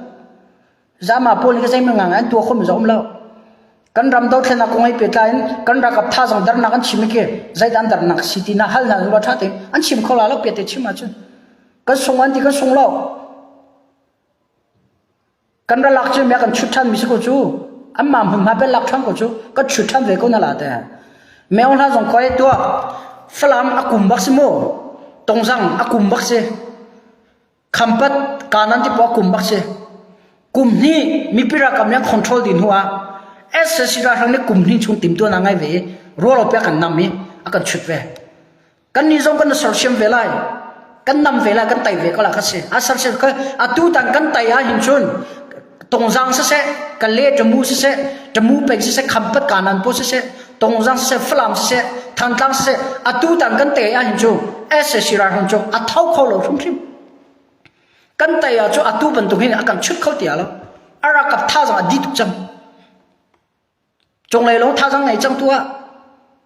Zama pawl nih ka zeihmanh ngang an tuah khomi zong um lo. Kan ram dothlennak kong he pehtlai in kan ralkap thazang darnak an chim khi zeidah an darnak si ti na hal hna lo ṭha tein an chim kho la lo piate chim ahcun. Kan sung an ti kan sung lo. Kan ra lak cu mia kan chut ṭhan mi si ko cu. Anmah hmunhma bel lak ṭhan ko cu. Kan chut ṭhan ve ko na la te. Meo hla zong koi tuah. Falam a kum bak si mu. Tongzang a kum bak si. Khampat kanan ti po a kum bak si. Kum hnih mipi ralkap nih an control dih hnu ah SSC ralhrang nih kum hnih chung timtuan a ngai ve i rualo pek kan nam i a kan chut ve. Kannih zong kan sersiam ve lai. Kan nam ve lai, kan tai ve ko la kha si. A sersiam ka atu tang kan tai ah hin cun tongzang siseh, kale tamu siseh, tamu peng siseh, khampat kanan po siseh, tongzang siseh, falam siseh, thantlang siseh, atu tang kan tai ah hin cu SSC ralhrang cu a tho kho lo hrimhrim. Kan tai ah cu atu bantuk hin a kan chut kho tia lo. A rakap thazang a di tuk cang. Cunglei lawng thazang ngei cang tuah.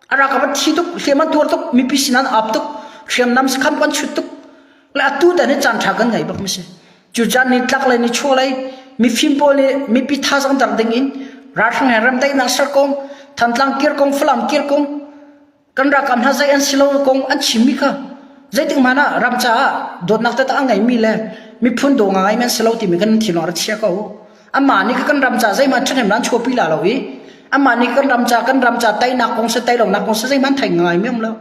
A ralkap an thi tuk, hliam an tuar tuk, mipi sin an ap tuk, hriamnam sakhan an chut tuk. Le atu tan hi caan ṭha kan ngei bak mi si. Cu caan ni tlak le ni chuah lei mifim pawl nih mipi thazang dar ding in ralhrang he remdaihnak ser kong, Thantlang kir kong, Falam kir kong, kan ralkap hna zei an si lo kong an chimmi kha zeitik hmanh ah ram caah dawtnak taktak a ngeimi le miphun daw ngai an si lo timi kan thinlung rak chia ko amah nih kan ram ca zeihmanh ṭhahnem an chuahpi la lo i amah nih kan ram ca kan ram ca teinak kong se tei lonak kong se zeihmanh thei ngai mi um lo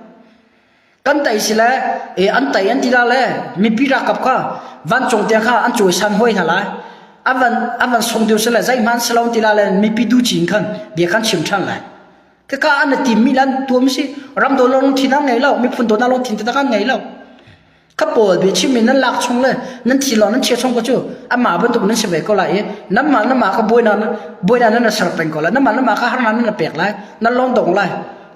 kan tei si le e an tei an ti la le mipi ralkap kha vancung tiang kha an cawisan hoi hna lai avan avan sung deuh si le zeihmanh si lo ti la le mipi du cin khan bia khan chim ṭhan lai Kaka an timmi lan tuam si ram do lungthin an ngei lo miphun do na lungthin taktak an ngei lo ka pawl bia chim in nan lak chung le nan thi lo nan chia chung ko cu amah bantuk nan si ve ko lai i nanmah nanmah ka buaina buaina nan ser peng ko lai nanmah nanmah ka harnak nan pek lai nan lung dong lai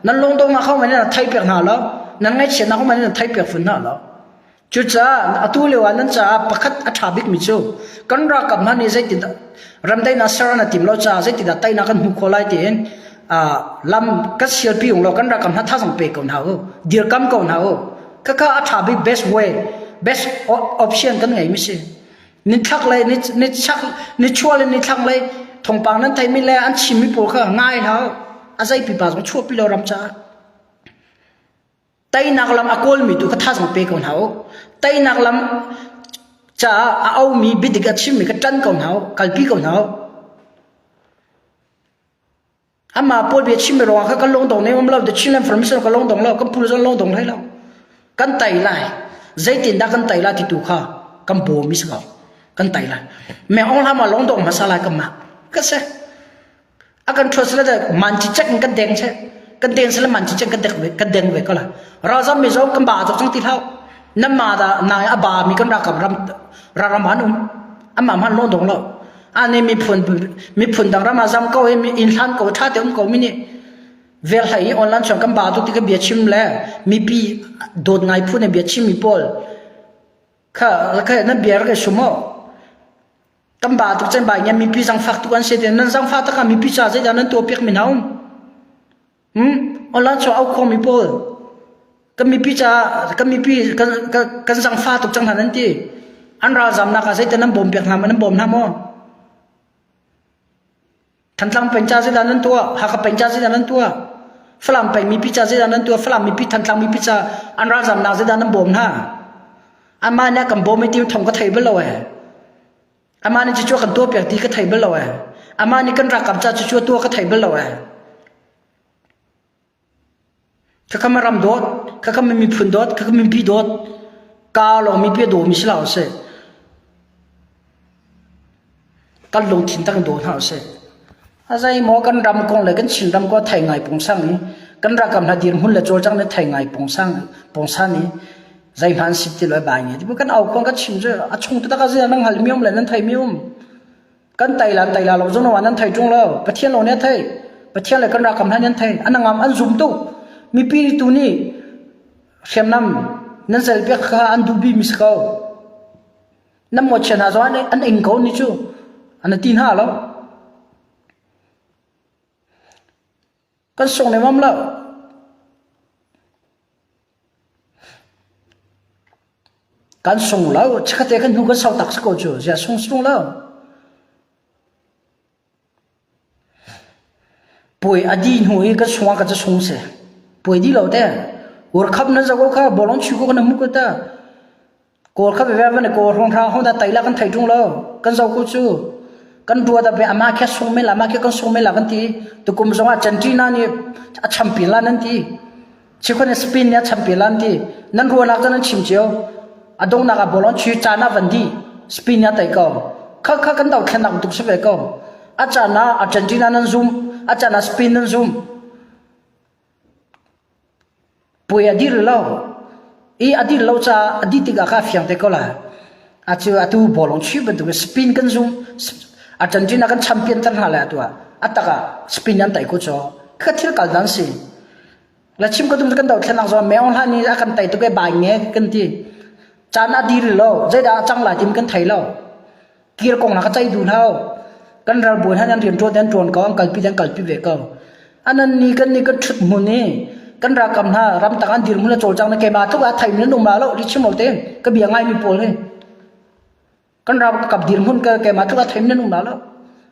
nan lung dong na kho man nan thai pek hna lo nan ngaihchiatnak kho man nan thai pek fun hna lo Cucaah atu lio ah nan caah pakhat a ṭha bikmi cu kan ralkap hna nih zeitindah ramdaihnak ser an i tim lo caah zeitindah teinak kan hmuh khawh lai tiin lam kan sialpi ung law kan ralkap hna thazang pe ko hna u, dirkam ko hna u. Khakha a ṭha bik best way, best option kan ngeimi si. Nithlak lei, nichak, nichuah le nithlang lei thawngpang nan theimi le an chimmi pawl kha ngai hlah u. A zei pipa zong chuahpi lo ram caah. Teinak lam a kawlmi tu kha thazang pe ko hna u. Teinak lam caah a aumi biadik a chimmi kha ṭan ko hna u, kalpi ko hna u. Amah pawl bia chimmi ruangah kha kan lungdong ne um lo, the Chinland Formation ka lungdong lo, kan pu zong lungdong hlei lo. Kan tei lai. Zeitindah kan tei lai ti tu kha kan bawm mi si ko. Kan tei lai. Me ong hla ma lungdong hmasa lai kan mah. Ka se. A kan ṭhuat sile man cicek in kan deng che. Kan deng sile man cicek kan dek ve kan deng ve ko la. Ralzam mi zong kan ba tuk cang ti hlah. Nan ma da na a ba mi kan ralkap ram ram han um. Amah hman lo dong lo. Ane miphun miphun dang ram ah zam ko i inn hlan ko ṭha te um ko mi nih. Vel hlei i online chung kan ba tuk ti ka bia chim le mipi dawt ngai phu ne bia chim mi pawl kha kha nan bia rak i sum o. Kan ba tuk chan ba ngian mipi zangfak tuk an si te nan zangfak tak ah mipi ca zeidah nan tuah piak mi hna um. Hmm? Online chung au kho mi pawl kan mipi ca kan mipi kan kan zangfa tuk cang hna nan ti. An ralzamnak ah zeitin nan bawm piak hna nan bawm hna maw? Thantlang peng ca zeidah nan tuah? Hakha peng ca zeidah nan tuah? Falam peng mipi ca zeidah nan tuah? Falam mipi Thantlang mipi ca an ralzamnak zeidah nan bawm hna? Amah nih a kan bawm i ti thong ka thei bal lo eh. Amah nih cucu a kan tuah piak ti ka thei bal lo eh. Amah nih kan ralkap ca cucu a tuah ka thei bal lo eh. Khakha ma ram dawt, khakha ma miphun dawt, khakha mipi dawt, ka lawng mipi a dawmi si lo sih. Kan lungthin tang daw hna usih. A zei maw kan ram kong le kan Chin ram ko thei ngai pungsang i kan rakam hna dirhmun le cawlcang le thei ngai pungsang pungsan i zeihmanh si ti lo bai nge ti kan au kong kan chim cu a chung taktak a zia nan hngal mi um le nan thei mi um kan tai la tai la lo zong nan thei ṭung lo Pathian lo nih a thei Pathian le kan rakam hna nih an thei an ngam an zum tuk mipi tu nih hriamnam nan zel piak kha an duh bi mi si ko Nan mawchia hna zong an ing ko ni cu an ti hna lo. Kan sung nemam lo. Kan sung lo. Chikkhatte kan hnu kan sau tak si ko cu. Zia sung sung lo. Puai a dih hnu i kan sung ah kan sung si. Puai dih lo te. World Cup nan zoh ko kha bawlung chuih ko kan hmu ko ta. Kawl kha veve van i kawl hrawng hra hong dah tai la kan thei ṭung lo. Kan zoh ko cu. Kan ruat ah amah khi a sung men la amah khi kan sung men la kan ti. Tukum zong ah Argentina nih a champion la nan ti. Chikhun in Spain nih a champion la an ti. Nan ruahnak cu nan chim cio. A donghnak ah bawlung chuih caan ah van dih. Spain nih a tei ko. Kha kha kan dothlennak tuk si ve ko. A caan ah Argentina nan zum, a caan ah Spain nan zum. Puai a dir lo. I a dir lo caah a dih tikah kha a fiang te ko lai. Atu atu bawlung chuih bantuk in Spain kan zum. Argentina kan champion ter hna lai atu ah. A tak ah Spain an tei ko cu. Kha thil kal dan si. La chim ko tum kan dothlennak zong Meo hlan i a kan tei tuk e bai nge kan ti. Caan a dir lo. Zeidah a cang lai tim kan thei lo. Kir kong na ka ceih duh hlah. Kan ralbawi hna an rian ṭuan an ṭuan ko, an kalpi an kalpi ve ko. Anan ni kan ni kan ṭhut hmun i kan ralkap hna ramtang an dirhmun le cawlcang na keimah tluk ah thei mi nan um la lo li chim lo te ka bia ngai mi pawl hi kan ralkap dirhmun ka keimah tluk ah thei mi nan um la lo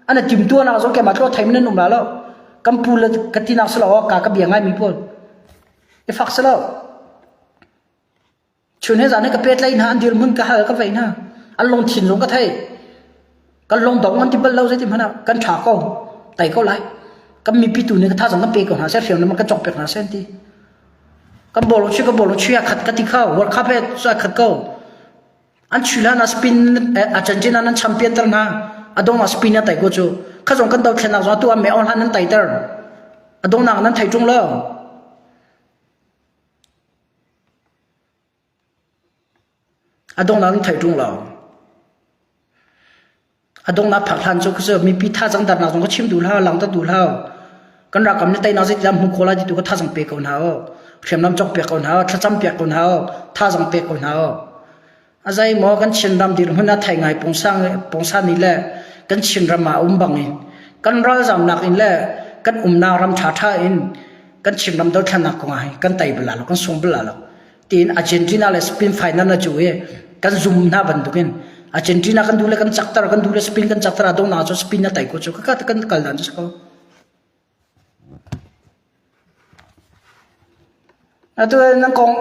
an timtuanak zong keimah tluk ah thei mi nan um la lo kan pu le ka tinak si lo ka ka bia ngai mi pawl i fak si lo Chun he zan he ka pehtlaih hna, an dirhmun ka hal ka vei hna. An lungthin zong ka thei. Kan lungdong an ti bal lo zeiti hmanh ah kan ṭha ko. Tai ko lai. Kan mipi tu nih ka thazang kan pe ko hna seh, hriamnam kan cawk piak hna seh an ti. Kan bawlung chuih kan bawlung chuih a khat ka ti kho. World Cup he a khat ko. An chuih hlan ah Spain Argentina nan champion ter hna. A dong ah Spain a tai ko cu. Kha zong kan dothlennak zong atu ah meh hlan nan tai ter. A dongnak nan thei ṭung lo. A donghnak in theih ṭung lo. A donghnak phak hlan cu cu mipi thazaang darnak zong ka chim duh hlah, langhter duh hlah. Kan ralkap nih teinak zeitindah hmu khawh lai ti tu ka thazaang pe ko hna u. Hriamnam cawk piak ko hna u, thlacam piak ko hna u, thazaang pe ko hna u. A zei maw kan Chinram dirhmun ah thei ngai pungsan pungsan ni le kan Chinram ah um bang in kan ralzamnak in le kan umnak ram ṭhaṭha in kan Chinram dothlennak kong ah hin kan tei bal lo kan sung bal lo tiin Argentina le Spain final na cu i kan zum hna bantukin Argentina kan duh le kan cakter kan duh le Spain kan cakter a dongnak cu Spain na tei ko cu ka kan kal dan cu si ko. Atu nan kong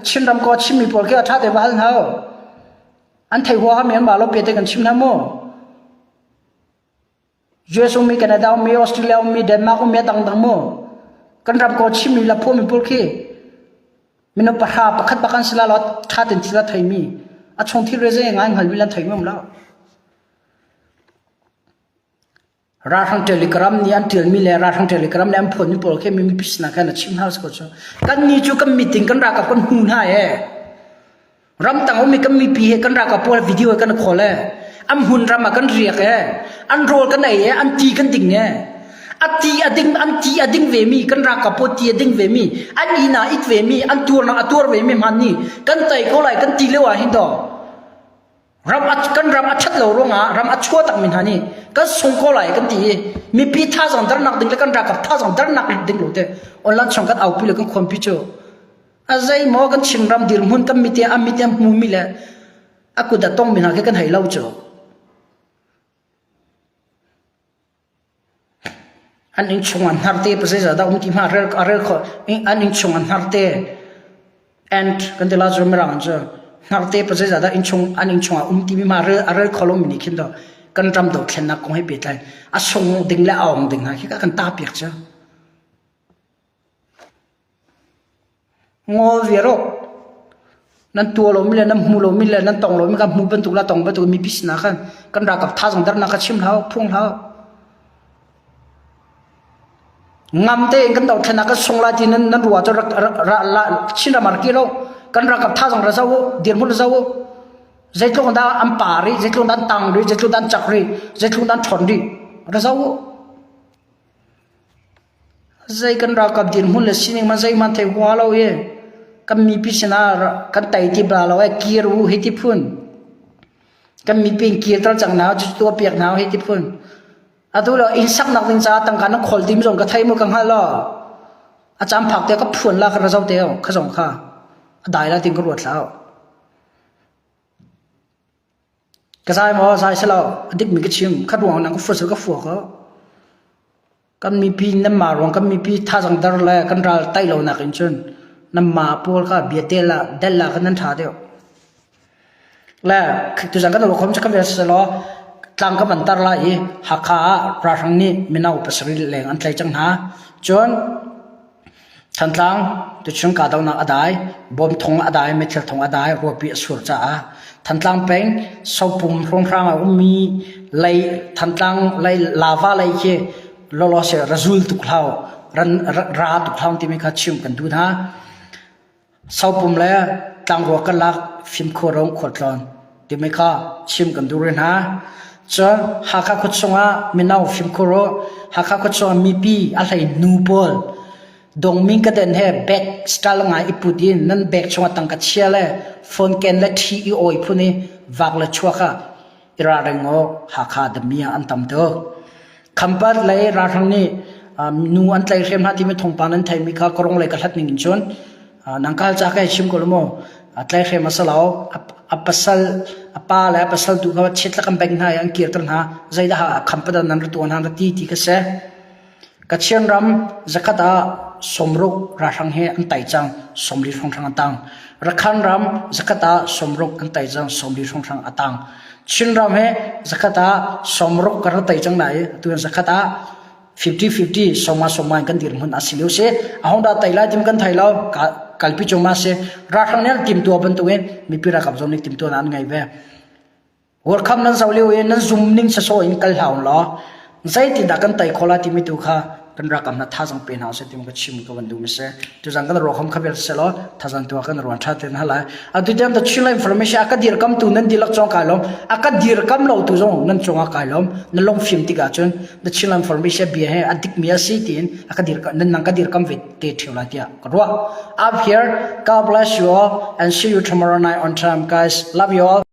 Chinram ko chimmi pawl khi a ṭha te va hal hna u. An thei huaha mi an mah lo pete kan chim hna mu. US ummi, Canada ummi, Australia ummi, Denmark ummi a dangdang mu. Kan ram ko chimmi la phuami pawl khi minung pahra pakhat bak an si la lo ṭha ten thil a theimi a chung thil re zei ngai hngalmi lan theimi um lo. Ralhrang Telegram nih an ṭialmi le ralhrang Telegram nih an phuanmi pawl khi mipi sinah khan a chim hna si ko cu. Kannih cu kan meeting kan ralkap kan hmu hna ee. Ramtang ummi kan mipi he kan ralkap pawl video he kan khawl ee. An hmun ram ah kan riak ee. An rawl kan ei ee. An ti kan ding ee. A ti a ding an ti a ding ve mi kan ralkap pawl ti a ding ve mi an inn ah it ve mi an tuarnak a tuar ve mi hman nih kan tei ko lai kan ti lio ah hin daw ram a kan ram a ṭhat lo ruangah ram a chua tak mi hna nih kan sung ko lai kan ti i mipi thazaang darnak ding le kan ralkap thazaang darnak ding lo te online chung kan aupi le kan khuampi cu a zei maw kan Chinram dirhmun kan mite a mite hmu mi le a kut a tong mi hna khi kan hei lo cu An innchung ah hnarte pasei dah um ti hmah a rel khawh. An innchung ah hnarte ant kan ti la cu mirang in cu hnarte pasei dah innchung an innchung ah um timi hmah a rel kho lomi nih khin do kan ram dothlennak kong he pehtlai a sung ding le a ong ding hna khi kan ta piak cu. Ngawl viar u. Nan tuah lomi le nan hmu lomi le nan tong lomi kha hmu bantuk le tong bantuk mipi sinah khan kan ralkap thazaang dernak kha chim hlah u, phung hlah u. Ngam tein kan dothlennak kan sung lai ti nan nan ruah cu rak ra la Chin ram ah rak kir u. Kan ralkap thazaang ra zoh u, dirhmun ra zoh u. Zeitluk dah an pa rih, zeitluk dah an tang rih, zeitluk dah an cak rih, zeitluk dah an ṭhawn rih, ra zoh u. Zei kan ralkap dirhmun le sining man zeihmanh thei hua lo i kan mipi sinah kan tei ti bal lo e kir u hi ti phun. Kan mipi in kirter cang hna cu tuah piak hna hi ti phun. Atu lo inn saknak ding caah tangka na kholh dim zong ka thei mu ka hngal lo. A caan phak te ka phuan la ka ra zo te kha zong kha a dai la tin ka ruat hlah. Ka zai maw zai si lo a dikmi ka chim khat ruang nang ka fua ka fua ko. Kan mipi nan mah ruang kan mipi thazang dar le kan ral tai lo nak in cun nan mah pawl kha bia te la del la kan nan tha deuh. Le tuzan kan ruakhom cu kan vel selaw tlang ka van tar lai i Hakha ah ralhrang nih mino pasarih leng an tlai cang hna. Cun Thantlang tuchung kahdohnak a dai, bom thong a dai, meithal thong a dai, ruahpi a sur caah Thantlang peng Sopum hrawnghrang ah ummi lei Thantlang lei lava lei khi lawlaw se razul tuk hlau ran ra tuk hlau timi kha chim kan duh hna. Sopum le tlangrua karlak fimkhur rong khualtlawn timi kha chim kan duh rih hna. Cun Hakha khua chungah mino fimkhur u, Hakha khua chungah mipi a hlei nu pawl dongming ka den he bag style ngai i put in nan bag chungah tangka chia le phone ken le ṭhi i awi phun i vak le chuak ah i ralring u Hakha dami ah an tam tuk. Khampat lei ralhrang nih nu an tlaihhrem hna timi thawngpang nan theimi kha ka rung lei ka hlat ning in cun nang kal ca ka chim ko mu tlaihhrem a si lo a pasal a pa le a pasal tu kha chiat kan beng hna i an kirter hna zeidah khampat ah nan ra tuah hna ra ti ti ka si Kachin ram zakhat ah sawmruk ralhrang he an tai cang 40 hrawnghrang a tang. Rakhan ram zakhat ah sawmruk an tai cang 40 hrawnghrang a tang. Chin ram he zakhat ah sawmruk kan rak tai cang lai atu zakhat ah 50-50 sawma sawma in kan dirhmun a si lio si. A hong dah tai lai tim kan thei lo kalpi cung ma si. Ralhrang nih an timtuah bantukin mipi ralkap zong nih timtuah an ngei ve. World nan zoh lio i nan zum ning sawsawh in kal hlah law zeitindah kan tei khawh lai timi tu kha kan rakam hna thazang pe hna usih timi ka chim ka van duh mi si. Tuzan kan ruakham kha vial selaw thazang tu kan ruan tha ten halai. Atu tiang the Chinland information a ka dirkam tu nan dilak cong kai lom a ka dirkam lo tu zong nan cungah kai lom na lung fim tikah cun the Chinland information bia he a dik mi a si tiin a ka dir nan nang ka dirkam ve te theu lai tiah ka ruah. Up here God bless you all and see you tomorrow night on time guys. Love you all.